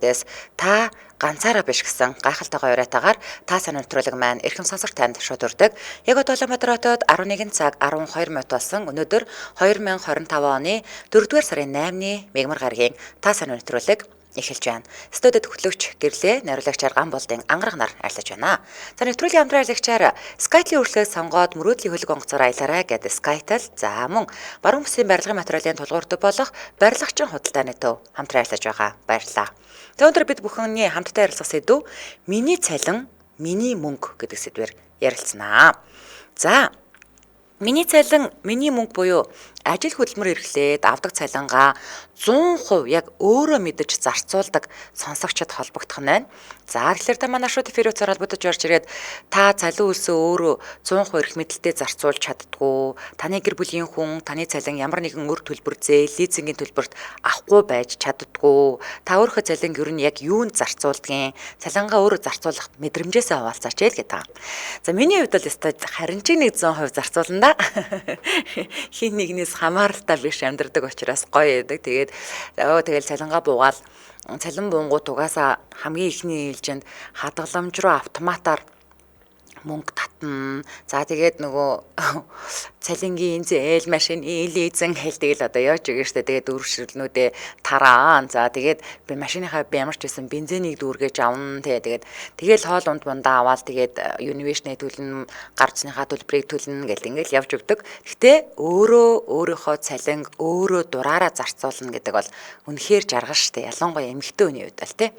Дэс та ганцаараа биш гэсэн гайхалтай гоё уриатаагаар та сайн нэвтрүүлэг маань эрхэм сонсогч танд шууд хүрдэг. Яг одоо Улаанбаатар хотод 11 цаг 12 минут болсон. Өнөөдөр 2025 оны 4-р сарын 8-ны мегмар гарагийн та сайн нэвтрүүлэг эхэлж байна. Студид хөтлөгч гэрлээ найруулагчаар ган болдын ангараг нар ажиллаж байна. За нэвтрүүлгийн хамтран ажиллагчаар Skytel-ийн үргэлжлэл сонгоод мөрөөдлийн хөлөг онгоцоор аялаарай гэдэг Skytel за мөн баруун бүсийн барилгын материалын тулгуурдаг болох барилгачин худалдааны төв хамтран ажиллаж байгаа. Баярлалаа. За өнөөдөр бид бүхний хамтдаа ярилцах сэдэв миний цалин, миний мөнгө гэдэг сэдвээр ярилцсанаа. За миний цалин, миний мөнгө буюу ажил хөдөлмөр эрхлээд авдаг цалингаа 100% яг өөрөө мэдэж зарцуулдаг сонсогчид холбогдох нь байна. За тэгэхээр та манай шууд эфир утсаар холбогдож орж ирээд та цалин үлсээ өөрөө 100% эрх мэдэлтэй зарцуулж чаддгүй, таны гэр бүлийн хүн таны цалин ямар нэгэн өр төлбөр зээл, лизингийн төлбөрт авахгүй байж чаддгүй, та өөрийнхөө цалинг ер нь яг юунд зарцуулдгийг, цалингаа өөрөө зарцуулах мэдрэмжээсээ хаваалцаач л гэдэг. За миний хувьд бол өстой харин чи 100% зарцуулна да. Хин нэгнээс хамааралтай биш амьдардаг учраас гоё байдаг. Тэгээд тэгэл цалингаа буугаал цалин буунгууд угаасаа хамгийн ихний ээлжинд хадгаламж руу автоматар мөнгө татна. За тэгээд нөгөө цалингийн зээл машин лизинг хэл тэгэл одоо яаж өгнө штэ. Тэгээд өршөрлнүүдээ тараан. За тэгээд би машиныхаа би ямар ч байсан бензинийг дүүргэж авна те. Тэгээд тэгэл хоол унд бундаа аваад тэгээд юнивэшнээ төлнө, гар утасныхаа төлбөрийг төлнө гэл ингээл явж өгдөг. Гэтэ өөрөө өөрийнхөө цалинг өөрөө дураараа зарцуулна гэдэг бол үнэхээр жаргал штэ. Ялангуяа эмэгтэй хүний хувьд бол те.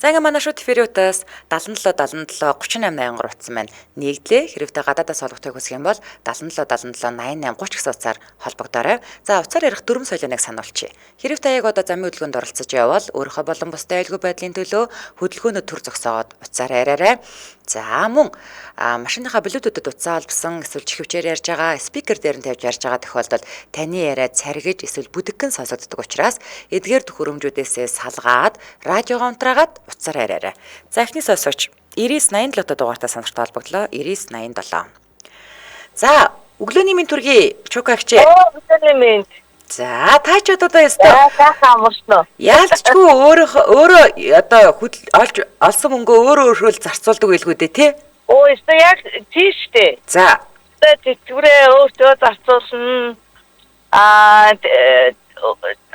За ингээ манай шууд эфирийн утас 77 77 38 80 утсан байна. Нэгдлээ хэрвээ гадаадаас холбогдохыг хүсэх юм бол 77 77 88 30 гэсэн утсаар холбогдоорой. За утсаар ярих дөрвөн соёлыг сануулчихъя. Хэрвээ та яг одоо замын хөдөлгөөнд оролцож явбал өөрийнхөө болон бусдын аюулгүй байдлын төлөө хөдөлгөөнөө төр зогсоогоод утсаар яриарай. За мөн машиныхаа Bluetooth-д утсаа холбосон эсвэл чихвчээр ярьж байгаа, спикер дээр нь тавьж ярьж байгаа тохиолдолд таны яриа царгиж эсвэл бүдэгхэн сонсогддог учраас эдгээр төхөөрөмжүүдээсээ салгаад радиогоо унтраагаад утсаар яриарай. За эхний сонсогч 9987 дугаартай сонсогчтой холбогдлоо. 9987. За өглөөний мэнд төргий Чукагч. Өглөөний мэнд. За та ч одоо ёстой. Сайхан амарсан уу? Яалчгүй өөрөө одоо хөдөл олж олсон мөнгөө өөрөө өөрөөр зарцуулдаг байлгүй дээ тий? Оо ёстой яг тий штэ. За. Тэтгэврээ өөртөө зарцуулна. Аа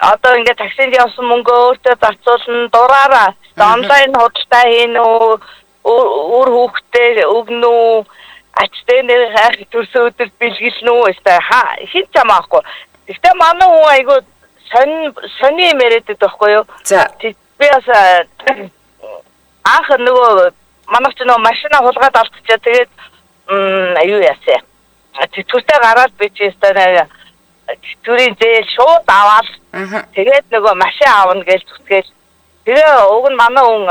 одоо ингээд таксинд явсан мөнгөө өөртөө зарцуулна. Дураараа онлайн худалдаа хийнэ үү? Үр хүүхдээ өгнө үү? Ач дээрээ хайх төрсөн өдөр бэлгэлнэ үү? Ёстой хин ч хамаахгүй. Гэхдээ манай хүн айгүй сони юм яриад байдаг байхгүй юу? За. Би бас анх нөгөө манайх ч нөгөө машина хулгаад алдчихаа. Тэгээд юу яасан. Тэтгэвртэй гараад би чи өстой тэтгэврийн зээл шууд аваад тэгээд нөгөө машин авна гэж зүтгээл. Тэгээ уг нь манай хүн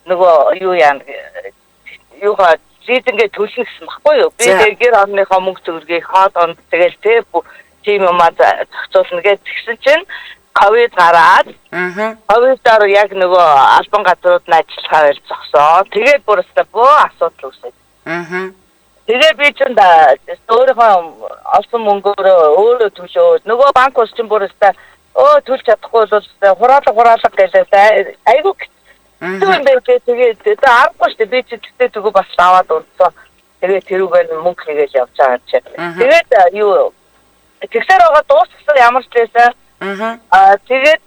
нөгөө юу яана юугаа лизингээ төлнө гэсэн баггүй юу? Би тэгээ гэр орныхоо мөнгө төгрөгийг хоод онд тэгэл тэ тийм юмаа зохицуулна гэж тэгсэн чинь ковид гараад ковидоор яг нөгөө албан газрууд нь ажиллахаа байл зогсоо. Тэгээд бүр өстой бөө асуудал үүсээд. Тэгээ би чинь өөрийнхөө олсон мөнгөөрөө өөрөө төлөөд нөгөө банк ус чинь бүр өстой төлж чадахгүй бол хураалга гэлээ айгүй хэцүү юм байна. Тэгээд аргагүй шүү дээ. Би чинь тэгтээ зүгөө бас аваад унтсан. Тэгээд тэрүүгээр мөнгө хийгээл явж байгаа чинь. Тэгээд юу тэгсээр байгаа дууссан ямар ч байсан. Аа тэгээд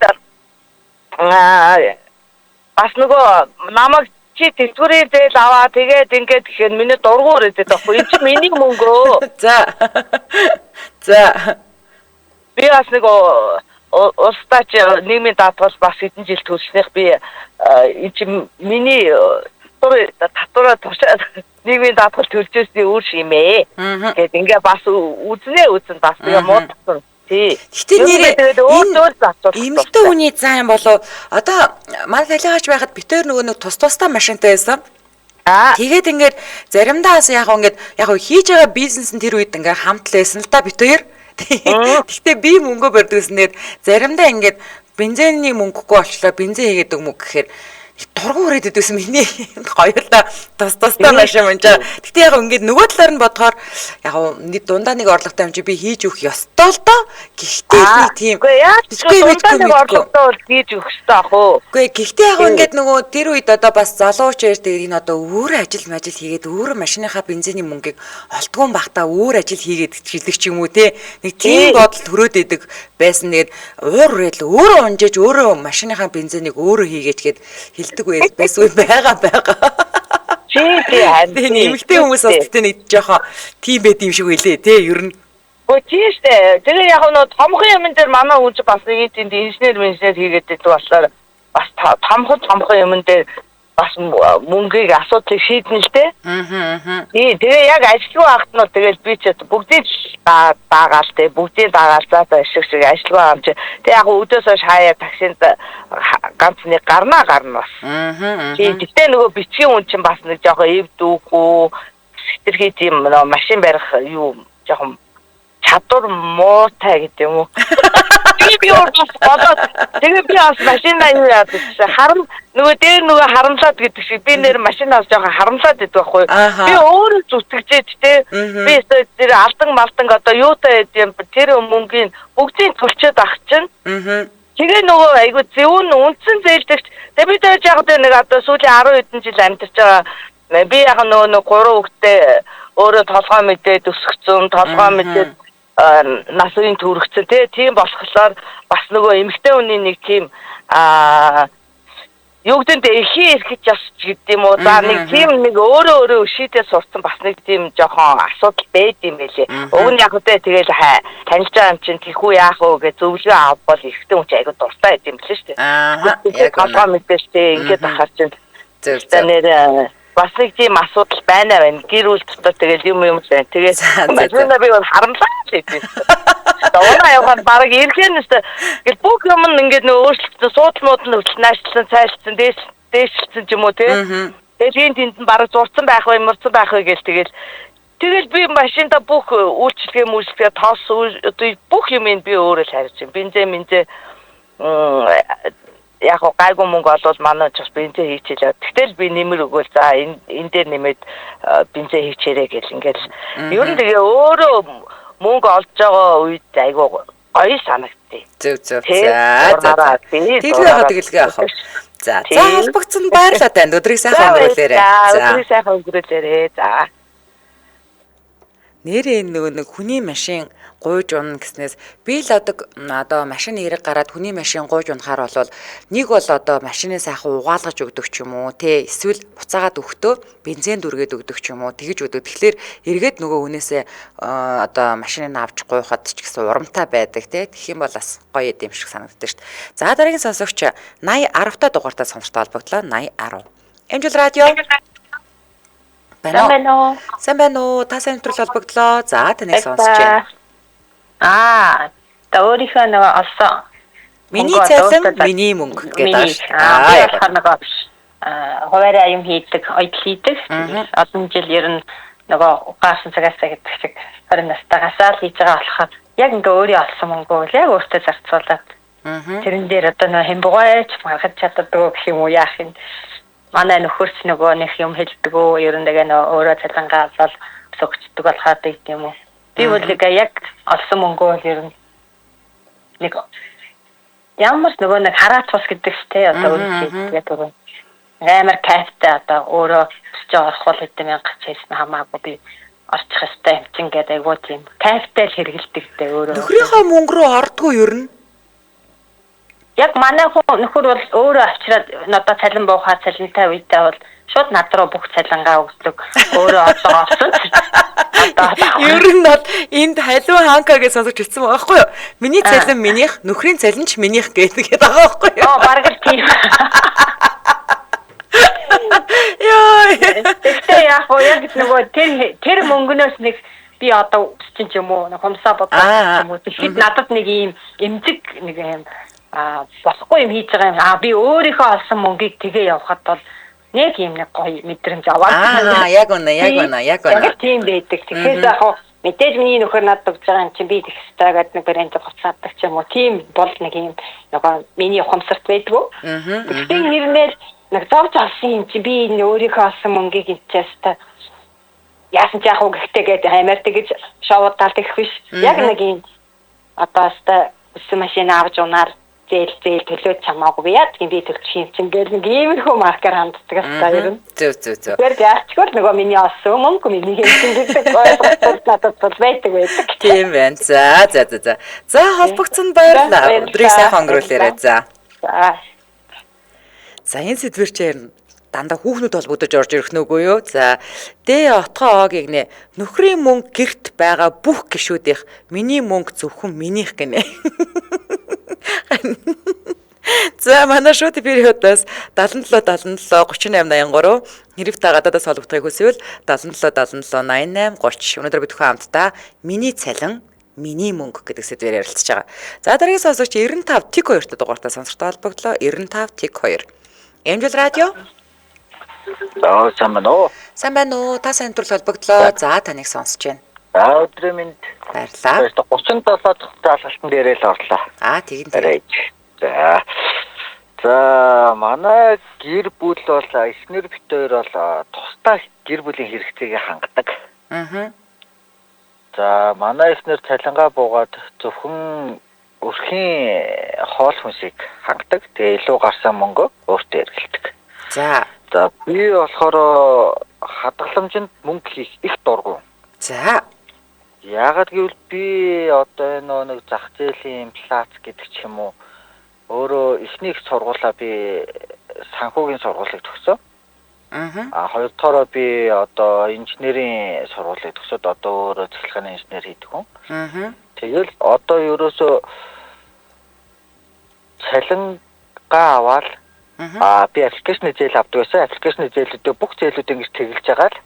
бас нөгөө намайг чи тэтгэврийн зээл аваа тэгээд ингээд гэхэд миний дургу өрөөд байхгүй. Энэ чи миний мөнгөө. За. За. Би бас нэг улстай чи нийгмийн даатгал бас хэдэн жил төлснийх би энэ чи миний татвараа туршаад нийгмийн даатгал төлж ирсний үр шимээ. Гэт ингээ бас үзнэ үзэн бас тэгээ муудсан. Тий. Гэтэ нэрээ өөр зарцуулах. Эмэгтэй хүний зан юм болов одоо манай талигаач байхад битээр нөгөө нэг тус тустай машинтай байсан. Тэгээд ингээд заримдаа бас яг ингээд яг хийж байгаа бизнес нь тэр үед ингээд хамт л байсан л та битээр. Гэхдээ би мөнгө барьдаг гэсэн. Тэгээд заримдаа ингээд бензиний мөнгөгүй болчлоо бензин хийгээд өгмөг гэхээр Дургу хүрээд идсэн миний хоёулаа тус тустай машин унжаа. Гэтэ яг ингээд нөгөө талаар нь бодохоор яг нэг дундаа нэг орлоготой юм чи би хийж өгөх ёстой л доо. Гэхдээ нэг тийм үгүй дундаа нэг орлоготой бол хийж өгөх ёстой ах уу. Үгүй гэхдээ яг ингээд нөгөө тэр үед одоо бас залууч էր тэгээд энэ одоо өөрөө ажил мажил хийгээд өөрөө машиныхаа бензиний мөнгийг олдгоон бахта өөр ажил хийгээд жилдэг ч юм уу те. Нэг тийм бодол төрөөд идэг байсан. Тэгээд уур үрээл өөрөө унжээж өөрөө машиныхаа бензинийг өөрөө хийгээч гээд хэлдэг байсан үе байгаа. Чи тий харин эмэгтэй хүмүүс бас тэ нэг жоохон тийм байд юм шиг байлээ те ер нь. Гөө тий штэ. Тэгээ яг нөө томхон юмн дээр манай хүн чи бас нэг тийм инженер хийгээд байдаг болохоор бас томхон юмн дээр бас мөнгийг асуудлыг шийднэ л те. Аа. Тий, тэгээ яг ажилгүй байхад нь тэгэл би ч бүгдийг даагаал те, бүгдийг даагаал за за шиг шиг ажилгүй байгаа юм чи. Тэг яг өдөөс хойш хаяа таксинд ганц нэг гарна бас. Аа. Тий, гэтээ нөгөө бичгийн үн чинь бас нэг жоохон эв дүүхүү хэтэрхий тийм нөгөө машин барих юу жоохон чадвар муутай гэдэг юм уу. Би бас болоод тэгээ би бас машинаа юу яадаг гэсэн харам нөгөө дээр нөгөө харамлаад гэдэг шиг би нэр машинаас жоохон харамлаад байдаг байхгүй. Би өөрөө зүтгэжээд те би тэр алдан малдан одоо юутай байд юм тэр мөнгийн бүгдийг төлчөөд ах чинь. Тэгээ нөгөө айгу зөвүүн үндсэн зээлдэгч тэгээ би тэр яг нэг одоо сүүлийн 10 хэдэн жил амьдарч байгаа би яг нөгөө 3 хүүхэдтэй өөрөө толгой мэдээд өсгцэн толгой мэдээд нас үеийн төрөгцөн тийм болохоор бас нөгөө эмэгтэй хүний нэг тийм юу гэдэг нь эхийн эрхэж яс гэдэг юм уу за нэг тийм нэг өөрөө өөрөө шийдээ сурцсан бас нэг тийм жоохон асуудал байд юм байлээ. Уг нь яг үгүй тэгэл танилж байгаа юм чинь тэхүү яах вэ гэж зөвлөгөө авбал эрэгтэй хүн чинь айгу дуртай байд юм билээ шүү дээ. Аа яг толгой мэдээж тий ингээд ахаар чинь зөв зөв нэр бас нэг тийм асуудал байна. Гэр бүл дотор тэгэл юм юм л байна. Тэгээд машина би бол харамлаа л гэдэг. Унаа явахад бараг ирэхэнээс гэл бүх юм нь ингээд нөө өөрчлөлтсөн, суудал мууд нь хөтлөн, наашлсан, цайшлсан, дээшлсэн ч юм уу тий. Тэгэл энэ тэнд нь бараг зурцсан байх вэ, мурцсан байх вэ гэл тэгэл би машинда бүх үйлчилгээ мүлчилгээ тос одоо бүх юм би өөрөө л харж байна. Бензин минзээ яг гайгүй мөнгө олвол манай ч бас бензин хийчихлээ. Тэгтэл би нэмэр өгөөл за энэ дээр нэмээд бензин хийчээрэй гэл ингээл ер нь тэгээ өөрөө мөнгө олж байгаа үед айгүй гоё санагдтыг. Зөв зөв. За за. Тэгээд яг тэгэлгээ авах. За за холбогдсон баярлалаа танд. Өдрийг сайхан өнгөрүүлээрэй. За өдрийг сайхан өнгөрүүлээрэй. За. Нэрээ нөгөө нэг хүний машин гуйж унна гэснээс би л одоо машин хэрэг гараад хүний машин гуйж унахаар бол нэг бол одоо машины сайхан угаалгаж өгдөг ч юм уу те эсвэл буцаагаад өгтөө бензин дүргээд өгдөг ч юм уу тэгж өгдөг. Тэгэхээр эргээд нөгөө хүнээсээ одоо машиныг авч гуйхад ч гэсэн урамтай байдаг те. Тэгэх юм бол бас гоё юм шиг санагддаг шүү дээ. За дараагийн сонсогч 80 10 та дугаартай сонсогчтой холбогдлоо. 80 10. Амжил радио. Сайн байна уу? Сайн байна уу? Та сайн нэвтрүүл холбогдлоо. За таныг сонсож байна. Аа, та өөрийнхөө нөгөө олсон миний цалин миний мөнгө гэдэг аа шүү. Аа, би болохоор нөгөө хуваараа юм хийдэг, оёдол хийдэг. Олон жил ер нь нөгөө угаасан цагаасаа гэдэг шиг 20 настайгаасаа л хийж байгаа болохоор яг ингээ өөрийн олсон мөнгөө л яг өөртөө зарцуулаад. Тэрэн дээр одоо нөгөө хямбугайч маргаж чаддаггүй гэх юм уу яах юм. Манай нөхөрч нөгөө нэг юм хэлдэг үү, ер нь тэгээ нөгөө өөрөө цалингаа аваад согчдөг болохоор гэдэг юм уу. Би бол яг олсон мөнгөө бол ер нь нэг ямар ч нөгөө нэг хараат тус гэдэг ч те одоо өөрөө хийдэг түрүү. Амар кайфтай одоо өөрөө өсч орох бол хэдэн мянга ч хийсэн хамаагүй би орчих хэвээр юм чинь гэдэг айгуу тийм кайфтай л хэрэгэлдэг те өөрөө. Нөхрийнхөө мөнгө рүү ордгоо ер нь. Яг манай хүн нөхөр бол өөрөө авчираад одоо цалин буухаар цалинтай үедээ бол шууд над руу бүх цалингаа өгдөг. Өөрөө одоо олсон. Ер нь бол энд халиу ханка гэж сонсогч хэлсэн байгаа байхгүй юу? Миний цалин минийх, нөхрийн цалин ч минийх гэдэг байгаа байхгүй юу? Оо, бараг л тийм. Йоо. Тэгтээ яг уу яг нөгөө тэр мөнгнөөс нэг би одоо чинь ч юм уу, хумсаа бодсон юм уу. Тэгэхэд надад нэг ийм эмзэг нэг юм болохгүй юм хийж байгаа юм. Аа би өөрийнхөө олсон мөнгийг тэгээ явхад бол нэг юм нэг гоё мэдрэмж аваад. Аа яг үнэ, яг үнэ, яг үнэ. Яг тийм байдаг. Тэгэхээр яг хуу мэдээж миний нөхөр надад өгж байгаа юм чинь би тэгэх ёстой гэдэг нэг брэнд гоцаадаг ч юм уу. Тийм бол нэг юм нөгөө миний ухамсарт байдгүй. Тэгэхээр нэрнэл Нэг зовж олсон юм чи би энэ өөрийнхөө олсон мөнгийг энчээс та яасан ч яах вэ гэхдээ гээд аймаар тэгэж шоудаалт их биш. Яг нэг юм одоо өстой өссөн машин авч унаар зээл төлөөд чамаагүй яа тийм би төлчих юм чинь гэл нэг иймэрхүү маркер ханддаг өстой ер нь. Зөв зөв зөв. Тэгэхээр яачгүй л нөгөө миний олсон мөнгө миний юм чинь гэдэг ойлголт надад бол байдаг. Тийм байна. За за за за. За холбогдсон баярлалаа. Өдрийг сайхан өнгөрүүлээрэй. За. За. За энэ сэдвэр чинь дандаа хүүхнүүд холбогдож орж ирэх нүггүй юу? За Д отгоо огийг нэ нөхрийн мөнгө гэрт байгаа бүх гишүүдийнх миний мөнгө зөвхөн минийх гинэ. За манай шууд периодоос 77 77 38 83 хэрэг та гадаадаас холбогдохыг хүсвэл 77 77 88 30. Өнөөдөр бид бүхэн хамтдаа миний цалин миний мөнгө гэдэг сэдвээр ярилцж байгаа. За дараагийн сонсогч 95 тэг 2-т дугаартай сонсогчтой холбогдлоо. 95 тэг 2. Эмжил радио. За сайн байна уу? Сайн байна уу? Та сайн төрөл холбогдлоо. За таныг сонсож байна. За өдрийн мэнд. Баярлалаа. 37 дахь заалгалтан дээрээ л орлоо. Аа тэгин тэгин. За. За манай гэр бүл бол эхнэр бит хоёр бол тусдаа гэр бүлийн хэрэгцээгээ хангадаг. Аа. За манай эхнэр цалингаа буугаад зөвхөн өрхийн хоол хүнсийг хангадаг. Тэгээ илүү гарсан мөнгө өөртөө эргэлдэг. За. За би болохоор хадгаламжинд мөнгө хийх их дургүй. За. Яагаад гэвэл би одоо энэ нэг зах зээлийн инфляц гэдэг ч юм уу өөрөө эхний их сургуулаа би санхүүгийн сургуулийг төгсөө. Аа. А хоёрдугаараа би одоо инженерийн сургуулийг төгсөөд одоо өөрөө цахилгааны инженер хийдэг хүн. Аа. Тэгэл одоо ерөөсөө цалингаа аваад аа би аппликейшны зээл авдаг байсан. Аппликейшны зээлүүдээ бүх зээлүүдээ ингэж тэгэлж байгаа л.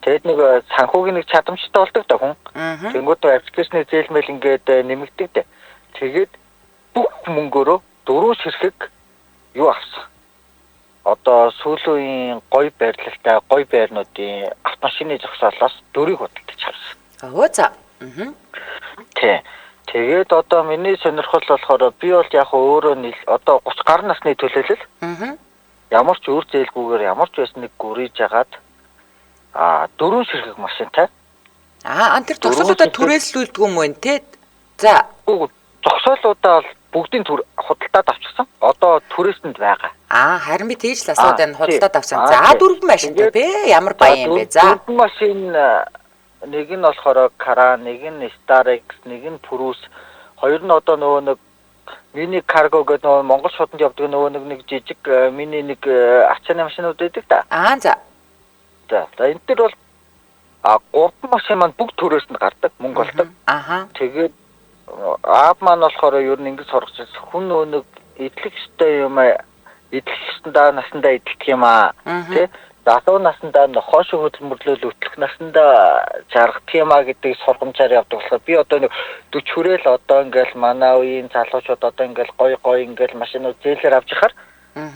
Тэгээд нэг санхүүгийн нэг чадамжтай болдог да хүн. Тэнгүүд аппликейшны зээл мэл ингээд нэмэгдэг дээ. Тэгээд бүх мөнгөөрөө 4 ширхэг юу авсан. Одоо сүүлийн үеийн гоё байрлалтай гоё байрнуудын автомашины зогсоолоос 4-ийг худалдаж авсан. Өө за. Тий. Тэгээд одоо миний сонирхол болохоор би бол яг өөрөө одоо 30 гаруй насны төлөөлөл. Ямар ч үр зээлгүйгээр ямар ч байсан нэг гүрийж агаад 4 ширхэг машинтай. Аа, тэр зогсоолуудаа түрээслүүлдэг юм уу те? За. Зогсоолуудаа бол бүгдийн төр худалдаад авчихсан. Одоо түрээсэнд байгаа. Аа, харин би тэгж л асууд байна. Худалдаад авсан. За, 4 машинтай бэ? Ямар баян юм бэ? За. 4 машин нэг нь болохоор Кара, нэг нь Star X, нэг нь Prius, хоёр нь одоо нөгөө нэг мини карго гэдэг нөгөө Монгол шууданд явдаг нөгөө нэг жижиг мини нэг ачааны машинууд байдаг да. Аа за. За, энэ төр бол 3 машин маань бүгд төрөөсөнд гардаг, мөнгө олдог. Аха. Тэгээд аав маань болохоор ер нь ингэж сургаж байсан. Хүн нөгөө нэг эдлэх ёстой юм аа, эдлэх ёсондоо насандаа эдэлдэг юм аа, тий? Залуу насандаа нохоо шиг хөдөлмөрлөөл өтлөх насандаа жаргадаг юм а гэдэг сургамжаар явдаг болохоор би одоо нэг 40 хүрээл одоо ингээл манай үеийн залуучууд одоо ингээл гоё гоё ингээл машинууд зээлээр авч яхаар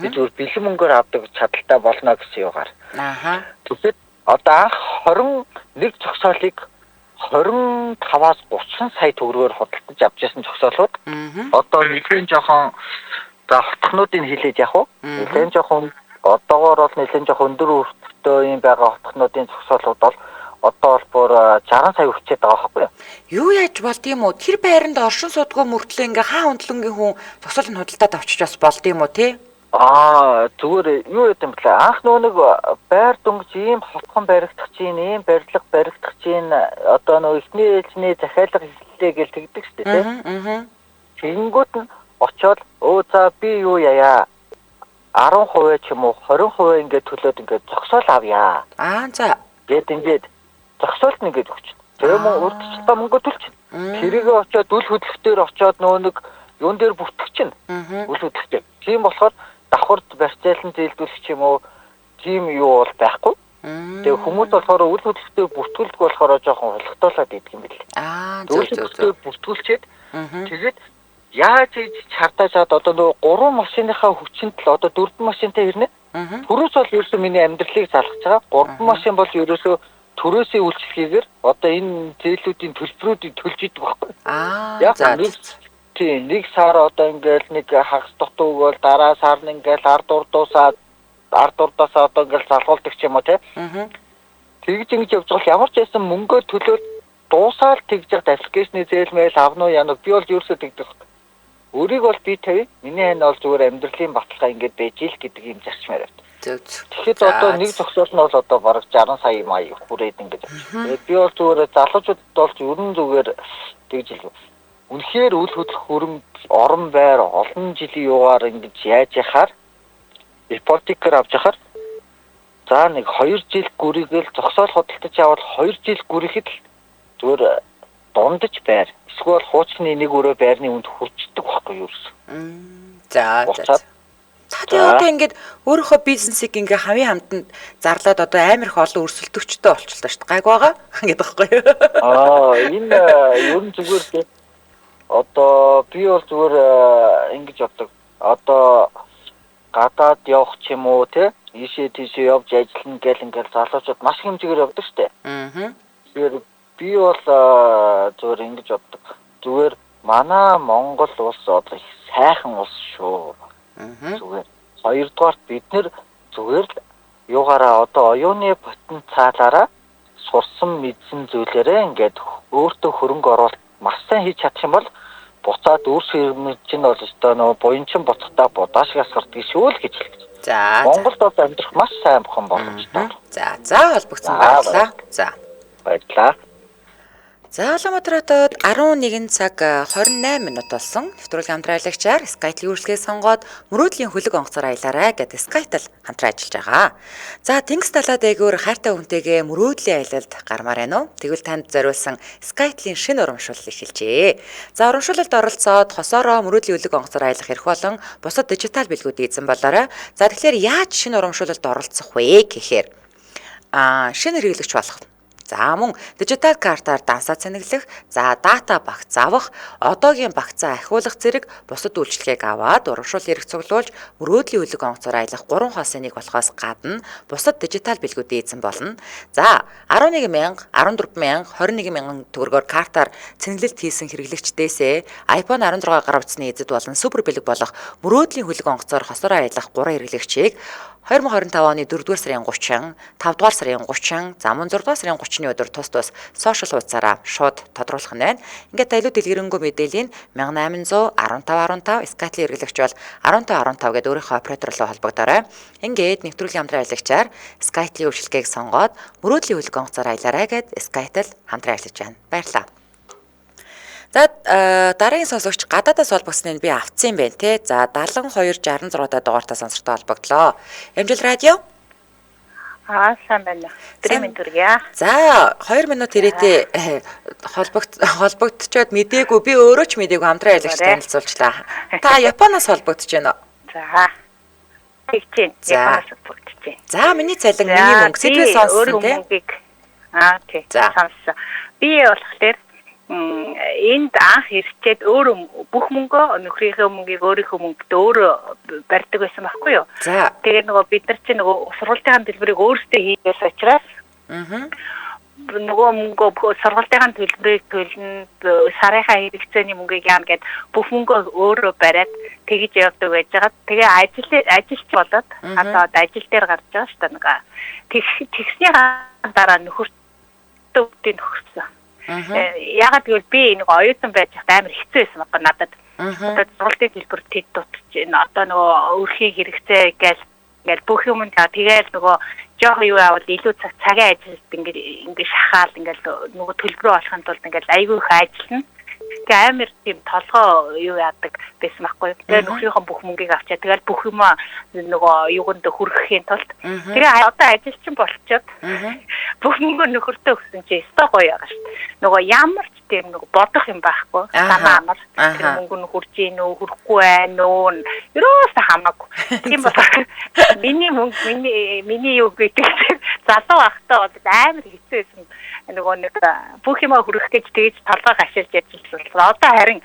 би зүгээр бэлэн мөнгөөр авдаг чадaltaй болно гэсэн юугаар. Аха. Тэгэхээр одоо анх 21 зогсоолыг 25-аас 30 сая төгрөгөөр худалдаж авч ясан зогсоолууд одоо нэгэн жоохон за хотхнуудыг хилээд явах уу? Нэгэн жоохон одоогоор бол нэлээд жоох өндөр өртөгтэй юм байгаа хотхнуудын зогсоолууд бол одоо бол бүр 60 сая хүрчээд байгаа байхгүй юу? Юу яаж болд юм уу? Тэр байранд оршин суудгүй мөртлөө ингээ хаа хөндлөнгийн хүн зогсоолыг худалдаад авчиж бас болд юм уу те? Аа зүгээр юу яд юм бэлээ. Анх нөгөө нэг байр дөнгөж ийм хотхон баригдах чинь, ийм барилга баригдах чинь одоо нөгөө эхний ээлжний захиалга эхэллээ гэж тэгдэг шүү дээ те. Тэгэнгүүт нь очоод өө за би юу яая 10% ч юм уу 20% ингээд төлөөд ингээд зогсоол авъя. Аа за. Гэт ингээд зогсоолт нь ингээд өгч. Тэгээ мөн урьдчилтаа мөнгө төлчих. Тэрийгээ очоод үл хөдлөх дээр очоод нөгөө нэг юун дээр бүртгэх чинь. Үл хөдлөхтэй. Тийм болохоор давхарт барьцаалан зээлдүүлэх ч юм уу тийм юу бол байхгүй. Тэгээ хүмүүс болохоор үл хөдлөхтэй бүртгүүлдэг болохоор жоохон хулгатуулаад идэх юм бэл. Аа зөв зөв зөв. Бүртгүүлчихэд тэгээд яаж хийж чардаа чад одоо нөгөө 3 машиныхаа хүчинд л одоо 4 машинтай ирнэ. Төрөөс бол ерөөсөө миний амьдралыг залгаж байгаа. 3 машин бол ерөөсөө төрөөсөө үйлчлэгээр одоо энэ зээлүүдийн төлбөрүүдийг төлж идэг байхгүй. Аа за. Тийм нэг сар одоо ингээл нэг хагас дутуу өгөөл дараа сар нь ингээл ард урдуусаа ард урдаасаа одоо ингээл залгуулдаг ч юм уу те. Тэгж ингэж явж байгаа ямар ч байсан мөнгөө төлөөд дуусаал тэгж яхад аппликейшны зээл мэйл авна уу яана би бол ерөөсөө тэгдэг. Өөрийг бол би тавь. Миний хань бол зүгээр амьдралын баталгаа ингэж байж ил гэдэг юм зарчмаар байна. Тэгэхэд одоо нэг зогсоол нь бол одоо бараг 60 сая мая хүрээд ингэж. Тэгээд би бол зүгээр залуучууд бол ерөн зүгээр тэгж л үнэхээр үл хөдлөх хөрөнгө орон байр олон жилийн юугаар ингэж яаж яхаар ипотекээр авч яхаар за нэг 2 жил гүрийгэл зогсоол худалдаж авал 2 жил гүрэхэд л зүгээр дундаж байр эсвэл хуучны нэг өрөө байрны үнд хүрчдэг байхгүй юу гэсэн. За за. Та тэгээ одоо ингээд өөрийнхөө бизнесийг ингээ хавийн хамтанд зарлаад одоо амар их олон өрсөлдөгчтэй болчихлоо шүү дээ. Гайг байгаа гэдэг байхгүй юу? Аа энэ ер нь зүгээр дээ. Одоо би бол зүгээр ингэж боддог. Одоо гадаад явах ч юм уу те ийшээ тийшээ явж ажиллана гэл ингээл залуучууд маш хэмжээгээр явдаг шүү дээ. Тэгэхээр би бол зүгээр ингэж боддог. Зүгээр манай Монгол улс одоо их сайхан улс шүү. Зүгээр. Хоёрдугаарт бид нэр зүгээр л юугаараа одоо оюуны потенциалаараа сурсан мэдсэн зүйлээрээ ингээд өөртөө хөрөнгө оруулалт маш сайн хийж чадах юм бол буцаад үр ширмэж нь бол өстой нөгөө буянчин буцахтаа будаа шиг асгардаг шүү л гэж хэлж. За. Монголд бол амьдрах маш сайн бохом боломжтой. За, за холбогдсон баярлалаа. За. Баярлалаа. За Улаанбаатар хотод 11 цаг 28 минут болсон. Нэвтрүүлгийн хамтран ажиллагчаар Skytel үйлчлэгээ сонгоод мөрөөдлийн хөлөг онгоцоор аялаарай гэдэг Skytel хамтран ажиллаж байгаа. За Тэнгис талаа дээгүүр хайртай хүнтэйгээ мөрөөдлийн аялалд гармаар байна уу? Тэгвэл танд зориулсан Skytel-ийн шинэ урамшуулал эхэлжээ. За урамшуулалд оролцоод хосоороо мөрөөдлийн хөлөг онгоцоор аялах эрх болон бусад дижитал бэлгүүдийн эзэн болоорой. За тэгэхээр яаж шинэ урамшуулалд оролцох вэ гэхээр шинэ хэрэглэгч болох. За мөн дижитал картаар дансаа цэнэглэх, за дата багц авах, одоогийн багцаа ахиулах зэрэг бусад үйлчилгээг аваад урамшуул эрх цуглуулж мөрөөдлийн хөлөг онгоцоор аялах 3 хосын нэг болохоос гадна бусад дижитал бэлгүүдийн эзэн болно. За 11 000, 14 000, 21 000 төгрөгөөр картаар цэнэглэлт хийсэн хэрэглэгчдээсээ iPhone 16 гар утасны эзэд болон супер бэлэг болох мөрөөдлийн хөлөг онгоцоор хосороо аялах 3 хэрэглэгчийг 2025 оны 4-р сарын 30, 5-р сарын 30, за мөн 6-р сарын 30-ны өдөр тус тус сошиал хуудасаараа шууд тодруулах нь байна. Ингээд илүү дэлгэрэнгүй мэдээллийн 1800 15 15 Skytel хэрэглэгч бол 15 15 гэдэг өөрийнхөө оператор руу холбогдоорой. Ингээд нэвтрүүлгийн хамтран ажиллагчаар Skytel-ийн үйлчилгээг сонгоод мөрөөдлийн хөлөг онгоцоор аялаарай гэд Skytel хамтран ажиллаж байна. Баярлалаа. За дараагийн сонсогч гадаадаас холбогдсныг би авцсан юм байна те. За 72 66 дугаартай сонсогчтой холбогдлоо. Эмжил радио. Аа сайн байна. Өдрийн мэнд хүргье. За 2 минут ирээтэй холбогдчоод мдээгүй би өөрөө ч мдээгүй хамтран ажиллагч танилцуулчлаа. Та Японоос холбогдож байна уу? За. Тэгчин. Японоос холбогдож байна. За миний цалин миний мөнгө сэдвээ сонссон те. Аа тий. Сонссон. Би болохоор энд анх ирчээд өөрөө бүх мөнгөө нөхрийнхөө мөнгийг өөрийнхөө мөнгөд өөрөө барьдаг байсан байхгүй юу. Тэгээд нөгөө бид нар чинь нөгөө сургуулийн төлбөрийг өөрсдөө хийгээс учраас нөгөө мөнгөө сургуулийн төлбөрийг төлнө, сарынхаа хэрэгцээний мөнгийг яана гэд бүх мөнгөө өөрөө бариад тэгж явдаг байж байгаа. Тэгээ ажилч болоод одоо ажил дээр гарч байгаа шүү дээ нэг. Тэгсний дараа нөхөртөө үдийн нөхөрсөн. Ягаад гэвэл би нэг оюутан байж байхад амар хэцүү байсан байхгүй надад. Одоо сургуулийн төлбөр тэд дутж байна. Одоо нөгөө өрхийн хэрэгцээ гээл ингээл бүх юм тэгэл нөгөө жоох юу авал илүү цагийн ажилд ингээд шахаал ингээл нөгөө төлбөрөө олохын тулд ингээл айгүй их ажиллана. Тэгээ амар тийм толгой юу яадаг байсан байхгүй. Тэгээ нөхрийнхөө бүх мөнгийг авчаа. Тэгэл бүх юм нөгөө юунд хүргэхийн тулд. Тэгээ одоо ажилчин болчоод бүх мөнгөө нөхөртөө өгсөн чи өстой гоё байгаа шүү дээ. Нөгөө ямар ч тийм нөгөө бодох юм байхгүй. Санаа амар. Тэр мөнгө нь хүрж ийн үү, хүрэхгүй байна уу? Ерөөсөө хамаагүй. Тийм болохоор миний мөнгө миний юу гэдэг залуу ахтаа бол амар хэцүү байсан. Нөгөө нэг бүх юмаа хүргэх гэж тэгж толгой гашилж ажилласан. Одоо харин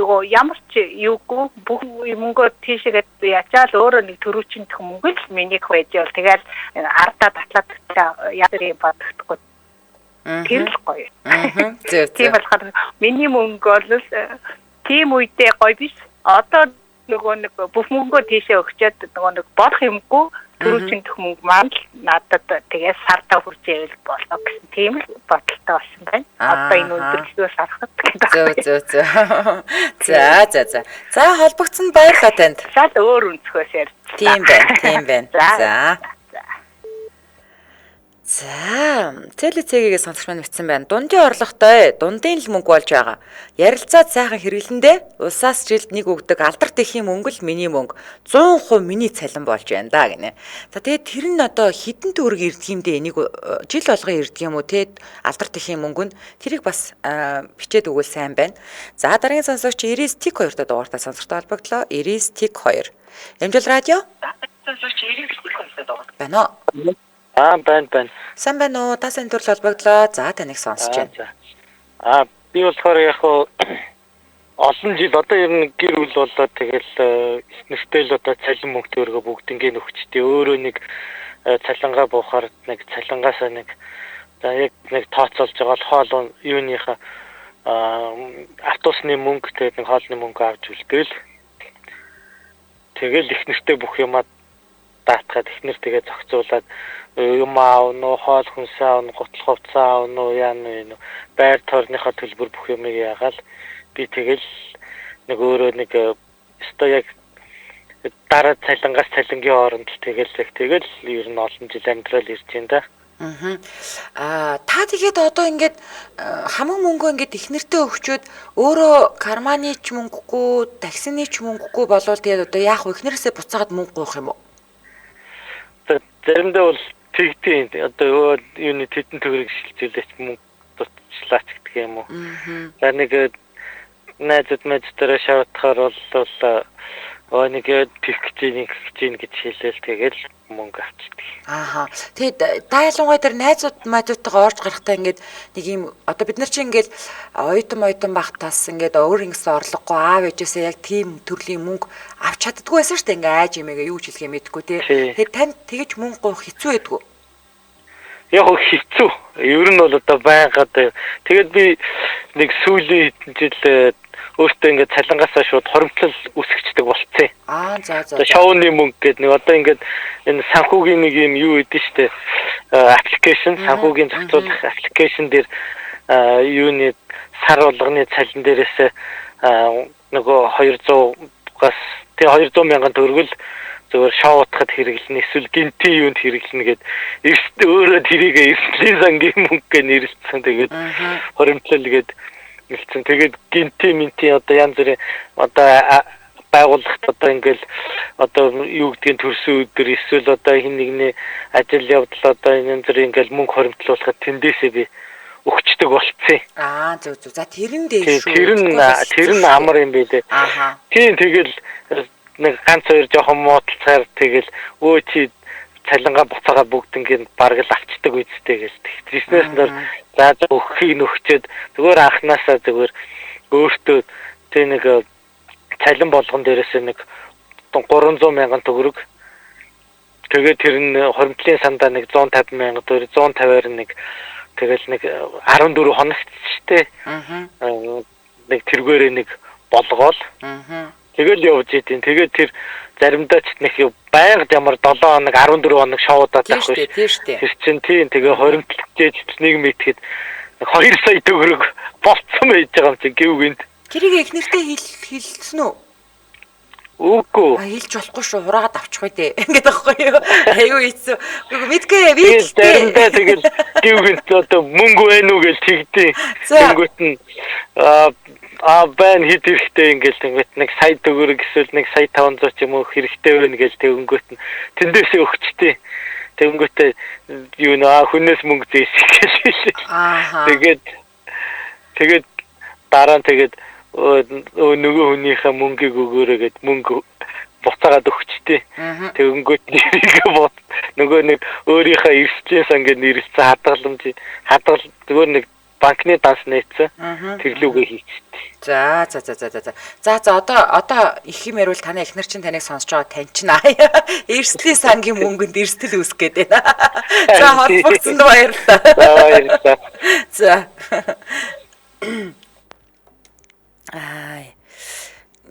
нөгөө ямар ч юугүй бүх мөнгөө тийшээгээд ячаал өөрөө нэг төрүүчнөх мөнгө л минийх байж бол тэгэл ардаа батлаад яа юм бодохдохгүй. Тэр л гоё. Тийм болохоор миний мөнгө бол тийм үедээ гоё биш. Одоо Нөгөө нэг бүх мөнгөө тийшээ өгчөөд нөгөө нэг болох юмгүй түрүүчийн дэх мөнгө маань л надад тэгээ сартаа хүрч ивэл болоо гэсэн тийм л бодолтой болсон байна. Одоо энэ өндөрлөгөөс харахад гэдэг. Зөв зөв зөв. За за за. За холбогдсон баярлалаа танд. Шал өөр өнцгөөс ярьж. Тийм байна, тийм байна. За. За, Цэли цэгийг сонсогч маань бичсэн байна. Дундын орлоготой, дундын л мөнгө болж байгаа. Ярилцаад сайхан хэрэглэндээ улсаас жилд нэг өгдөг алдарт ихийн мөнгө л миний мөнгө. 100% миний цалин болж байна да гинэ. За тэгээд тэр нь одоо хэдэн төгрөг ирдэг юм дээ? Нэг жил болгон ирдэг юм уу те? Алдарт ихийн мөнгө нь тэрийг бас бичээд өгвөл сайн байна. За дараагийн сонсогч 99 тик 2-той дугаартай сонсогчтой холбогдлоо. 99 тик 2. Эмжил радио. Сонсогч 99 тик 2-той дугаар. Байна уу? Аа байна байна. Сайн байна уу? Та сайн төрөл холбогдлоо. За таныг сонсож байна. Аа би болохоор яг хуу олон жил одоо ер нь гэр бүл болоод тэгэл нэртэл одоо цалин мөнгө төгрөгөө бүгднийг өгчтэй. Өөрөө нэг цалингаа буухаар нэг цалингаасаа нэг за яг нэг тооцоолж байгаа л хоол юуныхаа автобусны мөнгө тэгээд нэг хоолны мөнгө авч үлдээл. Тэгэл их нэртэй бүх юмаа даатгаад их нэр тэгээ зохицуулаад юм аавна уу, хоол хүнсээ аавна, гутал хувцас аавна уу, яана уу, байр тойрныхоо төлбөр бүх юмыг яагаал би тэгэл нэг өөрөө нэг өстой яг дараа цалингаас цалингийн хооронд тэгэл яг тэгэл ер нь олон жил амьдрал ирж байна да. Аа та тэгээд одоо ингээд хамаг мөнгөө ингээд их нэртэй өгчөөд өөрөө карманы ч мөнгөгүй, таксины ч мөнгөгүй болвол тэгээд одоо яах вэ? Эхнэрээсээ буцаагаад мөнгө гуйх юм уу? Заримдаа бол тэгтийн одоо юуны тэдэн төгрөг шилжүүлээч мөнгө дутчлаач гэдэг юм уу. За нэг найзууд мэдтэрээ шавтахаар бол нэг тэгэх гэж ингэж гэж хэлээл тэгэл мөнгө авчдаг. Ааха. Тэгээд та ялангуяа тэр найзууд мадуудтайгаа орж гарахтаа ингээд нэг юм одоо бид нар чинь ингээд оюутан багтаас ингээд өөр ингэсэн орлогогүй аав ээжээсээ яг тийм төрлийн мөнгө авч чаддгүй байсан шүү дээ. Ингээд айж имээгээ юу ч хэлхээ мэдэхгүй тий. Тэгээд танд тэгэж мөнгө гуйх хэцүү байдгүй. Яг хэцүү. Ер нь бол одоо байгаад тэгээд би нэг сүүлийн хэдэн жил өөртөө ингээд цалингаасаа шууд хоримтлал үсгчдэг болцсон. Аа за за. Шоуны мөнгө гэдэг нэг одоо ингээд энэ санхүүгийн нэг юм юу идэв штэ. Аппликейшн санхүүгийн зохицуулах аппликейшн дээр юуны сар болгоны цалин дээрээс нөгөө 200-аас тэг 200 мянган төгрөгөл зөвөр шоутахад хэрэглэнэ эсвэл гинтийн юунд хэрэглэнэ гэд өөрөө тэрийг эрсдлийн сангийн мөнгө гэж нэрлэлсэн. Тэгээд хоримтлал гээд хэлсэн. Тэгээд гинти минти одоо янз бүрийн одоо байгууллагт одоо ингээл одоо юу гэдгийг төрсөн өдөр эсвэл одоо хин нэгний ажил явдал одоо янз бүрийн ингээл мөнгө хоримтлуулахад тэндээсээ би өгчдөг болцсон. Аа зөв зөв. За тэрэн дээр шүү. Тэр нь амар юм бэ дээ. Ааха. Тийм тэгэл нэг ганц хоёр жоохон муудалцаар тэгэл өө чи цалингаа буцаагаад бүгднийг бараг л авчдаг үсттэй гэл. Тэрснээс нь за өгөхийг нөхчөөд зүгээр анханасаа зүгээр өөртөө тэ нэг цалин болгон дээрээсээ нэг 300 мянган төгрөг тэгээд тэр нь хоримтлын сандаа нэг 150 мянган төгрөг 150-аар нэг тэгэл нэг 14 хоногт ч тэ нэг тэргээрээ нэг болгоол. Тэгэл явж идэв. Тэгээд тэр заримдаа ч нэг байнга ямар 7 хоног 14 хоног шоудаад байх биш. Тэр чинь тийм тэгээ хоримтлжээж нэг мэтгэд 2 сая төгрөг болцсон байж байгаа юм чинь гів гинт. Тэрийг их нэртэй хэлсэн үү? Үгүй. Хэлж болохгүй шүү. Хураагаад авчих үү дээ. Ингээд аахгүй юу? Айгүй хэцүү. Үгүй мэдгүй би заримдаа тэгэл гів гинт одоо мөнгө байна уу гэж тэгдیں۔ Тэнгүүт нь аа байна хэд хэрэгтэй ингээл тэнгүүт нэг сая төгрөг эсвэл нэг сая 500 ч юм уу хэрэгтэй байна гэж тэнгүүт нь тэндээсээ өгчтэй. Тэнгүүтээ юу нөө хүнээс мөнгө зээсэх гэж хэлээ. Тэгээд дараа нь тэгээд нөгөө хүнийхээ мөнгийг өгөөрэй гэд мөнгө буцаагаад өгчтэй. Тэнгүүт нэрийг бод нөгөө нэг өөрийнхөө эрсдлийн сан гэд нэрлэлсэн хадгаламж хадгал зүгээр нэг банкны данс нээсэн. Тэр лүүгээ хийчихсэн. За за за за за. За за одоо их юм ярил танай эхнэр чинь таныг сонсож байгаа тань чинь эрсдлийн сангийн мөнгөнд эрсдэл үүсгэх гээд байна. За холбогдсонд баярлалаа. За баярлалаа. За. Аа.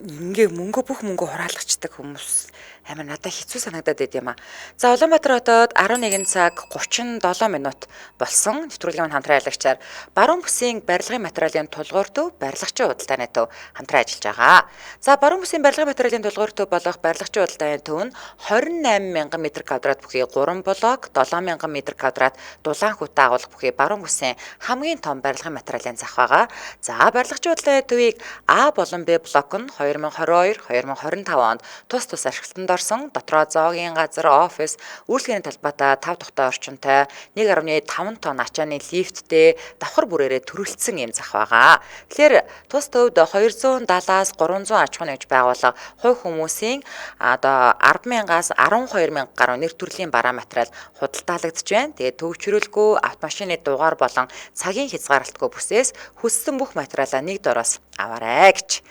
Ингээ мөнгө бүх мөнгө хураалгачдаг хүмүүс амар надад хэцүү санагдаад байд юм а. За Улаанбаатар хотод 11 цаг 37 минут болсон. Нэвтрүүлгийн хамтран ажиллагчаар Баруун бүсийн барилгын материалын тулгуур төв барилгачин худалдааны төв хамтран ажиллаж байгаа. За Баруун бүсийн барилгын материалын тулгуур төв болох барилгачин худалдааны төв нь 28 мянган метр квадрат бүхий 3 блок, 7 мянган метр квадрат дулаан хүтэ агуулга бүхий Баруун бүсийн хамгийн том барилгын материалын зах байгаа. За барилгачин худалдааны төвийг А болон Б блок нь 2022, 2025 онд тус тус ашиглалтанд орсон. Дотроо зоогийн газар, офис, үйлчлэгээний талбайтай 5 тухтай орчинтой 1.5 тонн ачааны лифттэй давхар бүрээрээ төрөлцсөн юм зах байгаа. Тэгэхээр тус төвд 270-аас 300 аж ахуйн нэгж байгууллага хувь хүмүүсийн одоо 10,000-аас 12,000 гаруй нэр төрлийн бараа материал худалдаалагдж байна. Тэгээд төвчрөлгүй автомашины дугаар болон цагийн хязгаарлалтгүй бүсээс хүссэн бүх материалаа нэг дороос аваарай гэж.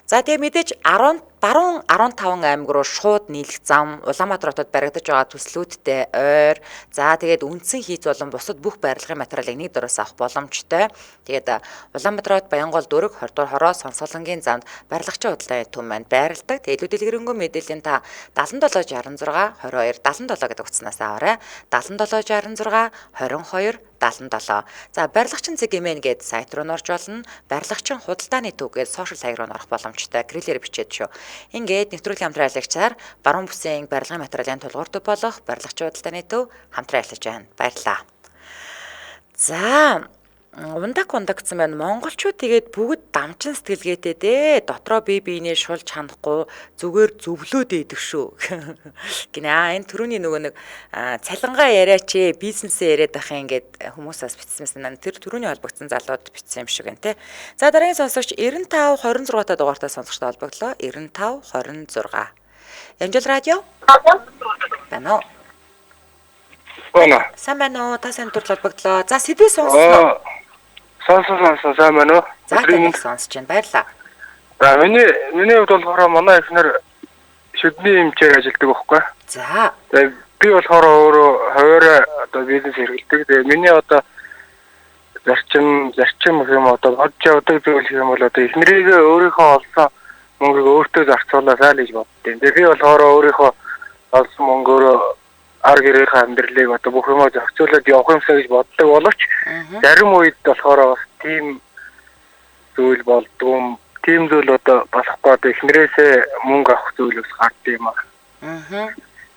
За тэгээ мэдээж 10 баруун 15 аймаг руу шууд нийлэх зам, Улаанбаатар хотод баригдаж байгаа төслүүдтэй ойр. За тэгээд үндсэн хийц болон бусад бүх барилгын материалыг нэг дороос авах боломжтой. Тэгээд Улаанбаатар хот Баянгол дүүрэг 20 дугаар хороо Сонсолонгийн замд барилгачин худалдааны төв маань байрладаг. Тэгээд илүү дэлгэрэнгүй мэдээллийн та 77 66 22 77 гэдэг утаснаас аваарай. 77 66 22 77. За барилгачин цэг мн гээд сайт руу норж болно. Барилгачин худалдааны төв гээд сошиал хаяг руу норох боломжтой. Кириллээр бичээд шүү. Ингээд нэвтрүүлгийн хамтран ажиллагчаар Баруун бүсийн барилгын материалын тулгуур төв болох барилгачин худалдааны төв хамтран ажиллаж байна. Баярлалаа. За ундак ундаг гэсэн байна. Монголчууд тэгээд бүгд дамчин сэтгэлгээтэй дээ. Дотроо бие биенээ шулж ханахгүй зүгээр зөвлөөд идэх шүү. Гинэ аа энэ түрүүний нөгөө нэг цалингаа яриач ээ, бизнесээ яриад байх юм гээд хүмүүс бас бичсэн байсан. Тэр түрүүний холбогдсон залууд бичсэн юм шиг байна те. За дараагийн сонсогч 95 26 та дугаартай сонсогчтой холбогдлоо. 95 26. Ямжил радио. Байна уу? Байна. Сайн байна уу? Та сайн төрөл холбогдлоо. За сэдвээ сонссон уу? Сонсон сайн байна уу? За таныг сонсож байна. Баярлалаа. За миний хувьд болохоор манай эхнэр шүдний эмчээр ажилладаг байхгүй. За. Тэгээ би болохоор өөрөө хувиараа одоо бизнес эрхэлдэг. Тэгээ миний одоо зарчим гэх юм одоо бодж явдаг зүйл гэх юм бол одоо эхнэрийгээ өөрийнхөө олсон мөнгийг өөртөө зарцуулаасаа л гэж боддیں۔ Тэгээ би болохоор өөрийнхөө олсон мөнгөөрөө ар гэрийнхээ амьдралыг одоо бүх юмаа зохицуулаад явах юмсаа гэж боддог боловч зарим үед болохоор бас тийм зүйл болдгоо, тийм зүйл одоо болохгүй одоо эхнэрээсээ мөнгө авах зүйл бас гард юм аа.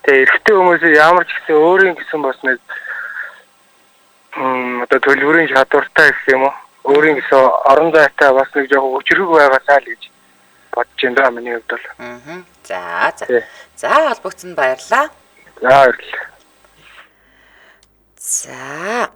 Тэгээ эрэгтэй хүмүүс ямар ч гэсэн өөрийн гэсэн бас нэг одоо төлбөрийн чадвартай гэх юм уу? Өөрийн гэсэн орон зайтай бас нэг жоохон хүчрэг байгаасаа л гэж бодож байна да миний хувьд бол. За за. За холбогдсон баярлалаа. За баярлалаа. За.